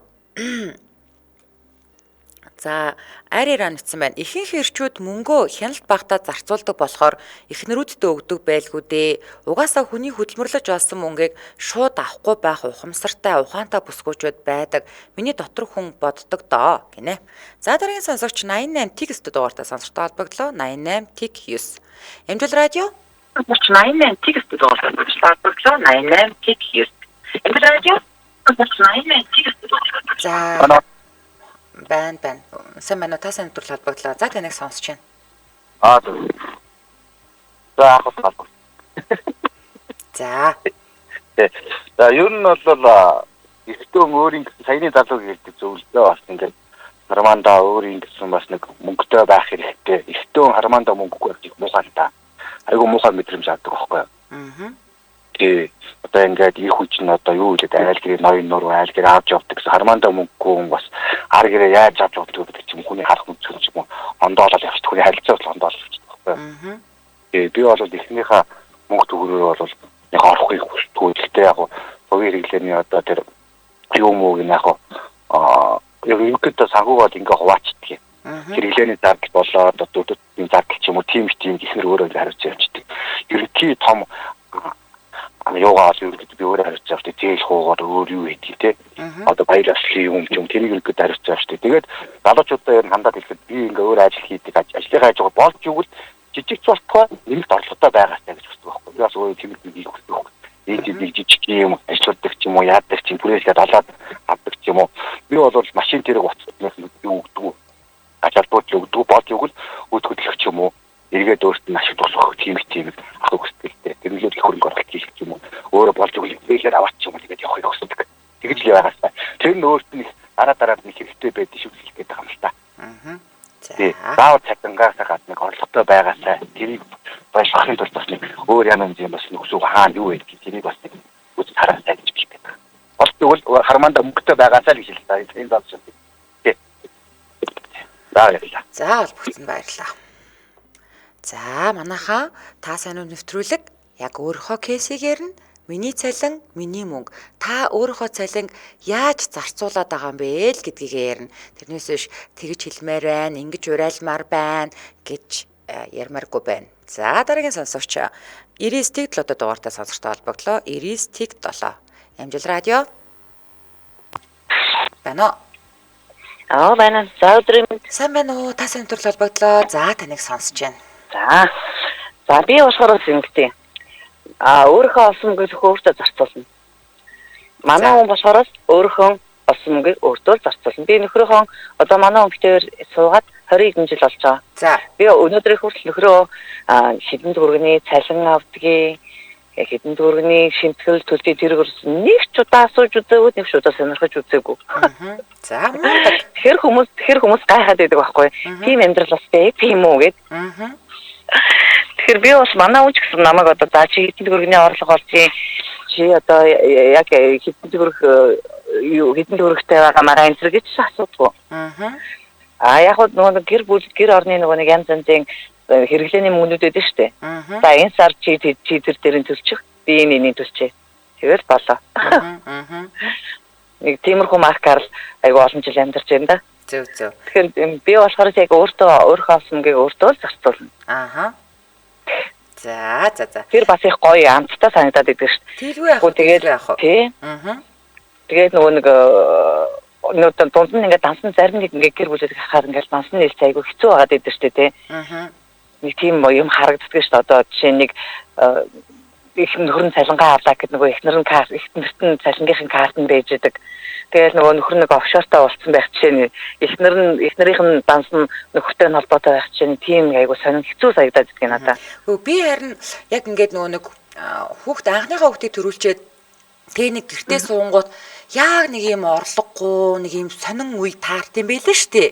За Ариран бичсэн байна. Ихэнх эрчүүд мөнгөө хяналт багтаа зарцуулдаг болохоор эхнэрүүддээ өгдөг байлгүй дээ. Угаасаа хүний хөдөлмөрлөж олсон мөнгийг шууд авахгүй байх ухамсартай, ухаантай бүсгүүчүүд байдаг. Миний дотор хүн боддог доо гинэ. За дараагийн сонсогч 88 тэг 9 дугаартай сонсогчтой холбогдлоо. 88 тэг 9. Эмжил радио 88 тэг 9 дугаартай холбогдлоо. 88 тэг 9. Эмжил радио 88 тэг 9 дугаартай. За Байна. Сайн байна уу? Та сайн төрөл холбогдлоо. За таныг сонсож байна. Аа. За анх холбогдлоо. За. За ер нь бол эрэгтэй хүн өөрийн гэсэн саяны залууг хэлдэг зөвлөлөө бас ингээд хармаандаа өөрийн гэсэн бас нэг мөнгөтэй байх хэрэгтэй. Эрэгтэй хүн хармаандаа мөнгөгүй байх муухай л та. Айгу муухай мэдрэмж авдаг байхгүй юу? Аа. Тий. Одоо ингээд их хүч нь одоо юу хэлээд айл гэрээ ноён нуруу айл гэрээ авч явдаг гэсэн хармаандаа мөнгөгүй хүн бас ар гэрээ яаж авч явдаг гэдэг чинь хүний харах өнцгөр ч юм уу ондоолол явчих хүний харилцаа бол ондоолол явчих байхгүй. Тий. Би бол эхнийхээ мөнгө төгрөгөөр бол яг орохыг хүсдэггүй. Гэхдээ яг хувийн хэрэглээний одоо тэр юм уу гэнэ яг ерөнхийдөө санхүүг бол ингээ хуваачдаг юм. Хэрэглээний зардал болоод одоо өдөртний зардал ч юм уу тийм ихнэр өөрөө хариуцсан явчихдаг. Ерөнхий том юугаа бол ерөнхийдөө би өөрөө хариуцсан явчихдаг. Зээл хуугаар өөр юу хийдэг те. Одоо баяр ёслолын юм ч юм тэрийг ерөнхийдөө хариуцсан явчихдаг. Тэгээд залуучуудаа ер нь хандаад хэлэхэд би ингээ өөр ажил хийдэг. Ажлынхаа хажуугаар болж игэл жижиг болтугай нэмэлт орлоготой байгаастай гэж хүсдэг байхгүй. Би бас өөрөө тийм хийх хүсдэг байхгүй. Ээжийг жижиг юм ажилладаг ч юм уу яадаг ч юм түрээсээ далаад авдаг ч юм уу. Би бол машин тэрэг уцснаас юу өгдөг. Ач холбогдол өгдөг болж игэл үд хөдлөх ч юм уу. Эргээд өөрт нь ашиг тусах тийм тийм авах хүсдэг. Тэрнээс их хөрөнгө оруулалт хийх юм уу? Өөрөө болж өгөх зээлээр аваач юм уу тэгээд явахыг хүсдэг. Тэгж л байгаасаа. Тэр нь өөрт нь дараа нь хэрэгтэй байдаг шүү хэлэх гээд байгаа юм л та. Аа. За. Заавал цалингаасаа гадна орлоготой байгаасаа тэрийг болгохын тулд бас нэг өөр янз янзын бас нөхцөл хаана юу байдгийг тэрийг бас нэг үз тараасаа гэж хэлэх гээд байгаа. Бол тэгвэл хармаанда мөнгөтэй байгаасаа л гэж хэлээ та. Энэ зам шиг. Тий. За баярлалаа. За холбогдсон баярлалаа. За манайхаа та сайн уу нэвтрүүлэг яг өөрийнхөө кейсийг ярина. Миний цалин, миний мөнгө. Та өөрийнхөө цалинг яаж зарцуулаад байгаа юм бэ л гэдгийг ярина. Тэрнээс биш тэгж хэлмээр байна, ингэж урайлмаар байна гэж ярмааргүй байна. За дараагийн сонсогч 99 тэг 7 дугаартай сонсогчтой холбогдлоо. 99 тэг 7. Амжил радио. Байна уу? Аа байна. За өдрийн мэнд. Сайн байна уу? Та сайн төрөл холбогдлоо. За таныг сонсож байна. За. За би болохоор ингэдэг. А өөрийнхөө олсон мөнгийг зөвхөн өөртөө зарцуулна. Манай хүн болохоор өөрийнхөө олсон мөнгийг өөртөө зарцуулна. Би нөхрийнхөө одоо манай хүн битээр суугаад 20 жил болж байгаа. За. Би өнөөдрийн хүртэл нөхрөө хэдэн төгрөгийн цалин авдгийг, хэдэн төгрөгийн шимтгэл төлдөг тэр нэг ч удаа асууж үзээгүй, нэг ч удаа сонирхож үзээгүй. За мундаг. Тэгэхээр хүмүүс гайхаад байдаг байхгүй. Тийм амьдрал бас бэ, тийм үү гэд. Тэгэхээр би бас манай хүн ч гэсэн намайг одоо за чи хэдэн төгрөгийн орлого олж, чи одоо яг хэдэн төгрөг юу хэдэн төгрөгтэй байгаа мараа энэ төр гэж асуудаггүй. А яг нөгөө гэр бүл гэр орны нөгөө нэг янз янзын хэрэглээний мөнгөнүүд өгдөн шүү дээ. За энэ сар чи тэр дэрийн төлчих, би энэ энийг төлчээ. Тэгэл болоо. Нэг тиймэрхүү маркаар л айгүй олон жил амьдарч байна да. Зөв зөв. Тэгэхээр би болохоор яг өөртөө өөрийнхөө олсон мөнгийг өөртөө л зарцуулна. Ааха. За за за. Тэр бас их гоё амттай санагдаад идэг шүү дээ. Тэглгүй яах вэ? Тэгээд яах вэ? Тий. Тэгээд нөгөө нэг нөгөө дунд нь ингээд дансан зарим нэг ингээд гэр бүлүүд хахаар ингээд дансан нийлц айгүй хэцүү байгаад идэг шүү дээ тий. Нэг тийм юм харагддаг шүү дээ. Одоо жишээ нэг их нөхөр нь цалингаа авлаа гэд нөгөө эхнэр нь карт эхнэрт нь цалингийнхэн карт нь байж идэг. Тэгэл нөгөө нөхөр нэг офшортой болсон байх жишээ нь эхнэр нь эхнэрийнх нь данс нь нөхөртэй нь холбоотой байх жишээ нь тийм айгу сонин хэцүү санагдаад идэх надаа. Хөө би харин яг ингээд нөгөө нэг хүүхд анхныхаа хүүхдийг төрүүлчээд тэгээ нэг гэртээ суунгууд яг нэг юм орлогогүй нэг юм сонин үе таарт юм байлээ шүү дээ.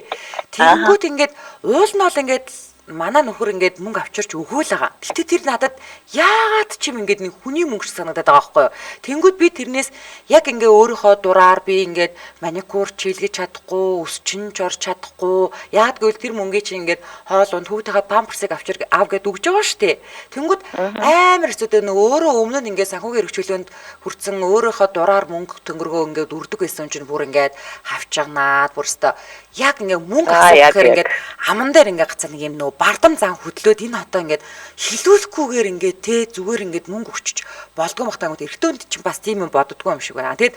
Тэгэнгүүт ингээд уул нь бол ингээд манай нөхөр ингээд мөнгө авчирч өгөөл байгаа. Гэтэ тэр надад яагаад ч юм ингээд нэг хүний мөнгө шиг санагдаад байгаа байхгүй юу. Тэнгүүд би тэрнээс яг ингээ өөрийнхөө дураар би ингээд маникюр чийлгэж чадахгүй, өсчин ч орч чадахгүй. Яагаад гэвэл тэр мөнгийг чи ингээд хоол унд хүүтэйхээ памперсыг авчир ав гэд өгж байгаа шүү дээ. Тэнгүүд амар хэцүү нөө өөрөө өмнө нь ингээд санхүүгийн эрх чөлөөнд хүрсэн өөрийнхөө дураар мөнгө төнгөргөө ингээд үрдэг байсан чинь бүр ингээд хавчагнаад бүр өстой яг ингээ мөнгө асуух гэхээр ингээд аман дээр ингээ гацаа нэг юм нөө бардам зан хөдлөөд энэ одоо ингээд хилүүлэхгүйгээр ингээд те зүгээр ингээд мөнгө өгчөж болдгоо махтаа гот эртөөнд чинь бас тийм юм боддгоо юм шиг байна. Тэгэд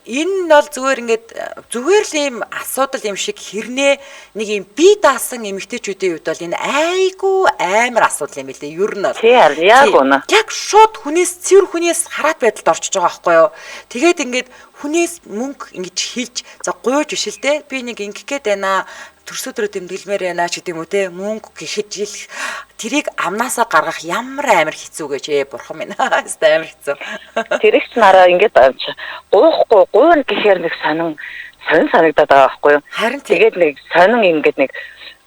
энэ бол зүгээр ингээд зүгээр л юм асуудал юм шиг хэрнээ нэг юм бие даасан эмэгтэйчүүдийн хувьд бол энэ айгүй амар асуудал юм билээ. Ер нь бол тий яг үнэ. Яг шууд хүнээс цэвэр хүнээс хараат байдалд орчиж байгаа байхгүй юу. Тэгээд ингээд хүнээс мөнгө ингэж хилж за гуйж биш л те би нэг ингэх гээд байна төрсөдрөө тэмдэглэмээр байна ч гэдэм үү те мөнгө гэхэд жил тэрийг амнаасаа гаргах ямар амар хэцүү гэж бурхан минь хэвээ амар хэцүү. Тэрийг ч нараа ингэж гуйхгүй гуйна гэхээр нэг сонин санагдаад байгаа байхгүй юу. Харин тэгээд нэг сонин ингэж нэг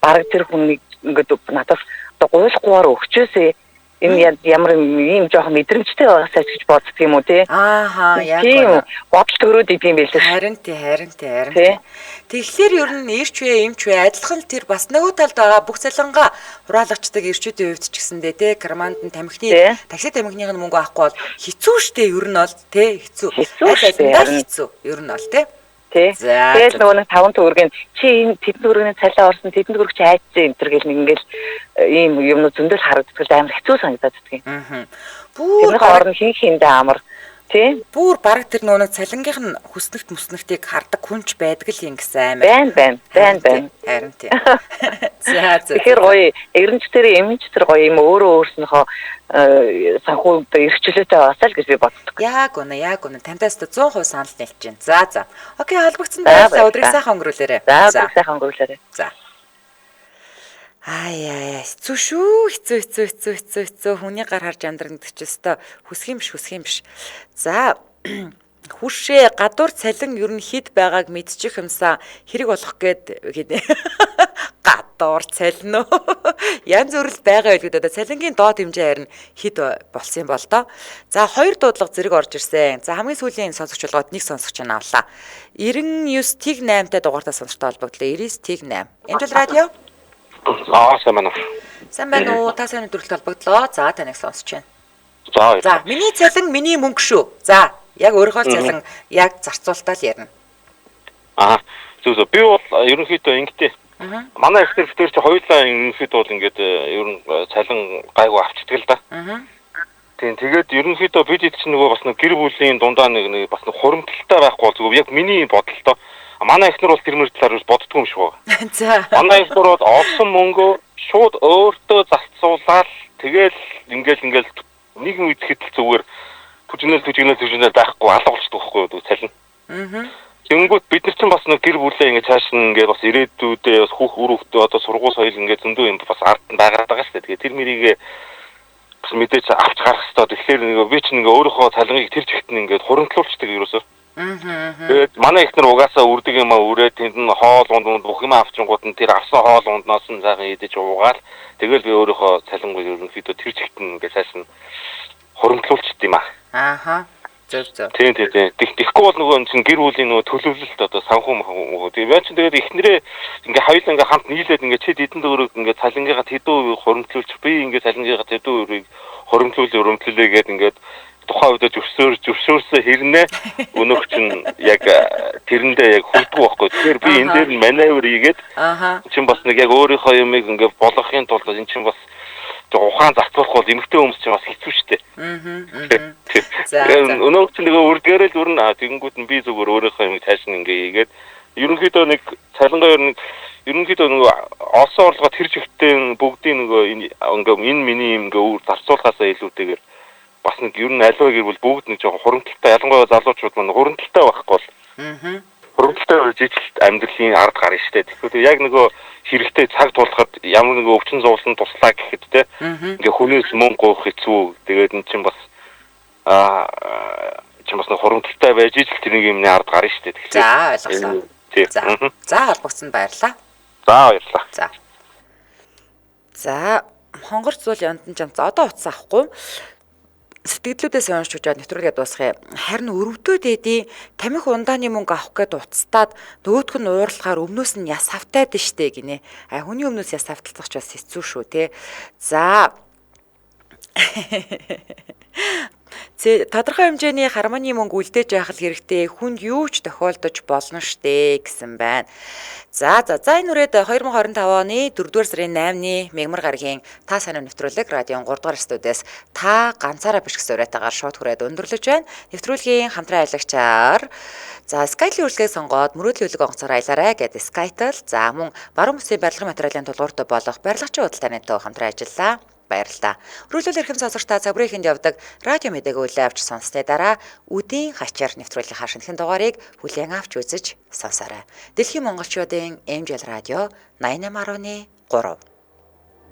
бараг тэр хүн нэг ингэж надаас одоо гуйлахгүйгээр өгчөөсэй энэ ямар ийм жоохон мэдрэмжтэй байгаасаа ч гэж боддөг юм уу тий. Ааха яг тийм бодол төрөөд идэм байлээ. Харин тий. Тэгэхээр ер нь ирч вэ, эмч вэ адилхан л тэр бас нөгөө талд байгаа бүх цалингаа хураалгачдаг ирчүүдийн хувьд ч гэсэндээ тий карманд нь тамхины такси тамхиных нь мөнгө авахгүй бол хэцүү шттэ ер нь бол тий хэцүү. Хэцүү ер нь бол тий. Тий. Тэгэл нөгөө нэг 5 төгрөгийн чи энэ тэдэн төгрөгийн цалин орсон тэдэн төгрөг чи айцсан энэ төр гэл нэг ингээл ийм юмнууд зөндөл харагддаг л амар хэцүү санагдаад байдаг юм. Аа. Бүр орон хин хиндэ амар тий. Бүр бараг тэр нөгөө нэг цалингийнх нь хүснэгт мүснэгтийг хардаг хүнч байдаг л юм гэсэн амар. Байна. Харин тий. За за. Тэгэхээр гоё эренч тэр эмч тэр гоё юм өөрөө өөрснөхөө санхүү эрх чөлөөтэй байгаасаа л гэж би боддог. Яг үнэ. Тантай өстө 100% санал нийлж байна. За. Окей, холбогдсон баярлалаа. Өдрийг сайхан өнгөрүүлээрэй. За, өдрийг сайхан өнгөрүүлээрэй. За. Аа яа хэцүү шүү. Хэцүү хэцүү хэцүү хэцүү хэцүү хүний гар харж амьдрах гэдэг чи өстой хүсэх юм биш хүсэх юм биш. За хүшээ гадуур цалин ер нь хэд байгааг мэдчих юмсан хэрэг болох гээд гэдэг. Гадуур цалин үү? Янз бүр л байгаа байлгүй дээ. Цалингийн доод хэмжээ харин хэд болсон юм бол доо. За хоёр дуудлага зэрэг орж ирсэн. За хамгийн сүүлийн сонсогч болгоод нэг сонсогч нь авлаа. 99 тэг 8-тай дугаартай сонсогчтой холбогдлоо. 99 тэг 8. Эмжил радио. Аа сайн байна уу? Сайн байна уу? Та сайн өдрөлт холбогдлоо. За таныг сонсож байна. За. За миний цалин миний мөнгө шүү. За яг өөрийнхөө цалин яг зарцуултаа л ярина. Аа зөв зөв. Би бол ерөнхийдөө ингэдэй. Манай их тэр чи хоёулаа ерөнхийдөө бол ингээд ер нь цалин гайгүй авчдаг л да. Тийм тэгээд ерөнхийдөө бид хэд чинь нөгөө бас нэг гэр бүлийн дундаа нэг бас нэг хуримтлалтай байхгүй бол зүгээр яг миний бодолтой. Манай эхнэр бол тэр мөр талаар боддгоо юм шиг байна. За. Манай эхнэр бол олсон мөнгөө шууд өөртөө зарцуулаад тэгэл ингээл нэг юм идэхэд л зүгээр түжигнэл байхгүй алга болчихдог байхгүй юу цалин. Тэнгүүт бид нар чинь бас нэг гэр бүлээ ингээ цааш нь ингээ бас ирээдүйдээ бас хүүх үр хүүхдээ одоо сургууль соёл ингээ зөндөө юм бас ард нь байгаад байгаа шүү дээ. Тэгээ тэр мэрийгээ бас мэдээж авч гарах хэрэгтэй. Тэгэхээр нэг би чинь ингээ өөрийнхөө цалингийг тэр чигт нь ингээ хуримтлуулчихдаг ерөөсөө. Тэгээд манай эхнэр угаасаа үрдэг юм а үрээ тэнд нь хоол унд бүх юм авчингууд нь тэр авсан хоол унднаас нь сайхан идэж уугаал тэгэл би өөрийнхөө цалингүй ерөнхийдөө тэр чигт нь ингээ цааш нь хуримтлуулчихд юм а. Ааха. Зөв зөв. Тийм. Тэгэхгүй бол нөгөө чинь гэр бүлийн нөгөө төлөвлөлт одоо санхүү махуу. Тэгээ би чинь тэгээд эхнэрээ ингээ хоёул ингээ хамт нийлээд ингээ чи тэдэн төгрөг ингээ цалингийнхаа тэдэн үеийг хуримтлуулчих би ингээ цалингийнхаа тэдэн үеийг хуримтлуулээ гээд ингээд тухайн үедээ зөвшөөрсөө хэрнээ өнөөх чинь яг тэрэндээ яг хүрдэггүй байхгүй. Тэгэхээр би энэ дээр нь маневр хийгээд чинь бас нэг яг өөрийнхөө юмыг ингээ болгохын тулд энэ чинь бас ухаан зарцуулах бол эмэгтэй хүмүүс чинь бас хэцүү шүү дээ. За. Өнөөх чинь нөгөө үрдгээрээ л үрнэ. Тэгэнгүүт нь би зүгээр өөрийнхөө юмыг цааш нь ингээ хийгээд ерөнхийдөө нэг цалингаа ер нь ерөнхийдөө нөгөө олсон орлогоо тэр чигтээ бүгдийн нөгөө ингээ энэ миний юм ингээ үр зарцуулахаасаа илүүтэйгээр бас нэг ер нь аливаа гэр бүл бүгд нэг жоохон хуримтлалтай ялангуяа залуучууд маань хуримтлалтай байхгүй бол хуримтлалтай байж ижил амьдралын ард гарна шүү дээ. Тэгэхээр яг нөгөө хэрэгтэй цаг тулахад ямар нэг өвчин зовлон туслаа гэхэд те ингээ хүнээс мөнгө гуйх хэцүү. Тэгээд эн чинь бас чинь бас нэг хуримтлалтай байж ижил тэрнийг юмны ард гарна шүү дээ. Тэгэхээр за ойлголоо. За холбогдсон баярлаа. За баярлаа. За. За хонгорч зуул яндан чамц одоо утас авахгүй. Сэтгэлдлүүдээс уншиж учаад нэвтрүүлгээ дуусгая. Харин өрөвдөө дээдийн тамхи ундааны мөнгө авах гээд уцтаад нөгөөх нь уурлахаар өмнөөс нь яс автаад штэ гинэ. А хүний өмнөөс яс авталцах ч бас хэцүү шүү те. За Тодорхой хэмжээний харманы мөнгө үлдээж байх л хэрэгтэй. Хүнд юу ч тохиолдож болно штэ гэсэн байна. За за за энэ үрээд 2025 оны 4-р сарын 8-ны мягмар гарагийн та сайн нэвтрүүлэг радион 3 дугаар студиэс та ганцаараа биш гэсэн уриатаагаар шууд хүрээд өндөрлөж байна. Нэвтрүүлгийн хамтран аялагчаар за Skytel үйлчлэгийг сонгоод мөрөөдлийн үлэг онгоцоор аялаарай гэдэг Skytel. За мөн баруун бүсийн барилгын материалын тулгууртай болох барилгачийн худалдааны төв хамтран ажиллалаа. Баярлалаа. Өргөлөөл эрхэм сонсогч та цаг бүрийн явдаг радио мэдээг үлээ авч сонссны дараа үдийн хачаар нэвтрүүлгийнхаа шинэхэн дугаарыг хүлээн авч үзэж сонсоорой. Дэлхийн монголчуудын MJL радио 88.3.